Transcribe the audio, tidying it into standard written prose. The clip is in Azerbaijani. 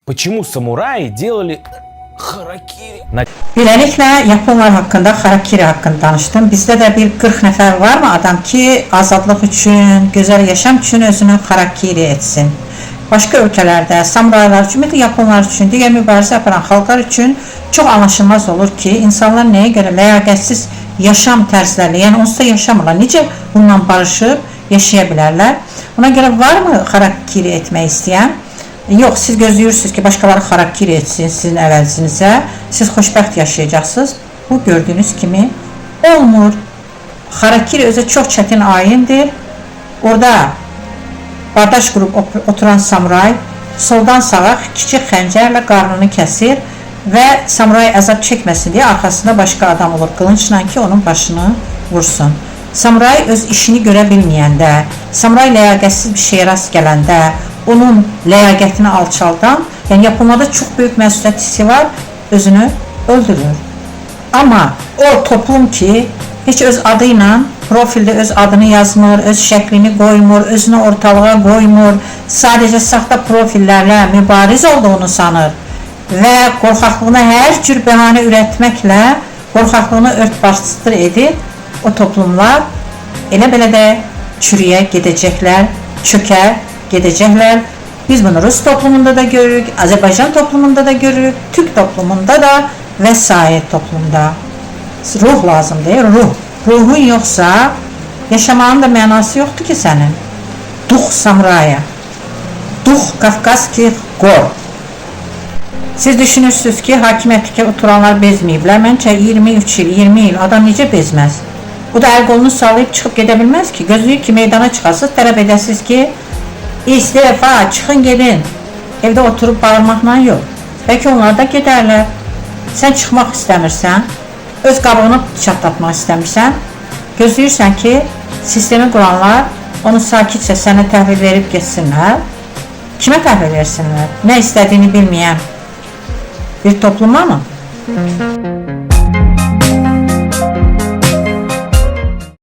Почему самураи делали харакири? На Beləliklə, yaponlar haqqında, xarakiri haqqında danışdım. Bizdə də bir 40 nəfər varmı adam ki, azadlıq üçün, gözəl yaşam üçün özünü xarakiri etsin? Başqa ölkələrdə samuraylar üçün, ümumiyyətlə yaponlar üçün, digər mübarizə aparan xalqlar üçün çox anlaşılmaz olur ki, insanlar nəyə görə ləyaqətsiz yaşam tərzləri, yəni onsuz da yaşamırlar. Necə bununla barışıb yaşaya bilərlər? Ona görə varmı xarakiri etmək istəyən? Yox, siz gözləyirsiniz ki, başqaları xarakiri etsin sizin əvəzinizə. Siz xoşbəxt yaşayacaqsınız. Bu gördüyünüz kimi olmur. Xarakiri özü çox çətin ayindir. Orada bardaş qurub oturan samuray soldan sağa kiçik xəncərlə qarnını kəsir və samuray əzab çəkməsin deyə arxasında başqa adam olur qılıncla ki, onun başını vursun. Samuray öz işini görə bilməyəndə, samuray ləyaqətsiz bir şeyə rast gələndə, onun ləyaqətini alçaldan, yəni Yaponlarda çox böyük məsuliyyət hissi var, özünü öldürür. Amma o toplum ki, heç öz adı ilə profildə öz adını yazmır, öz şəklini qoymur, özünü ortalığa qoymur, sadəcə saxta profillərlə mübariz olduğunu sanır və qorxaqlığına hər cür bəhanə ürətməklə qorxaqlığını ört-basdır edir, o toplumlar elə belə də çürüyə gedəcəklər, çökə gedəcəklər. Biz bunu Rus toplumunda da görürük, Azərbaycan toplumunda da görürük, Türk toplumunda da və sair toplumda. Ruh lazımdır, ruh. Ruhun yoxsa yaşamağın da mənası yoxdur ki sənin. Дух самурая. Дух Кавказских гор. Siz düşünürsünüz ki, hakimiyyətdə oturanlar bezməyiblər. Məncə 23 il, 20 il adam necə bezməz? Bu da əl qolunu sallayıb çıxıb gedə bilməz ki. Gözləyir ki, meydana çıxasınız, tələb edəsiniz ki, istefa, çıxın gedin. Evdə oturub bağırmaqla yox. Bəlkə onlar da gedərlər. Sən çıxmaq istəmirsən, öz qabığını çatlatmaq istəmirsən. Gözləyirsən ki, sistemi quranlar onu sakitcə sənə təhvil verib getsinlər. Kimə təhvil versinlər? Nə istədiyini bilməyən bir topluma mı?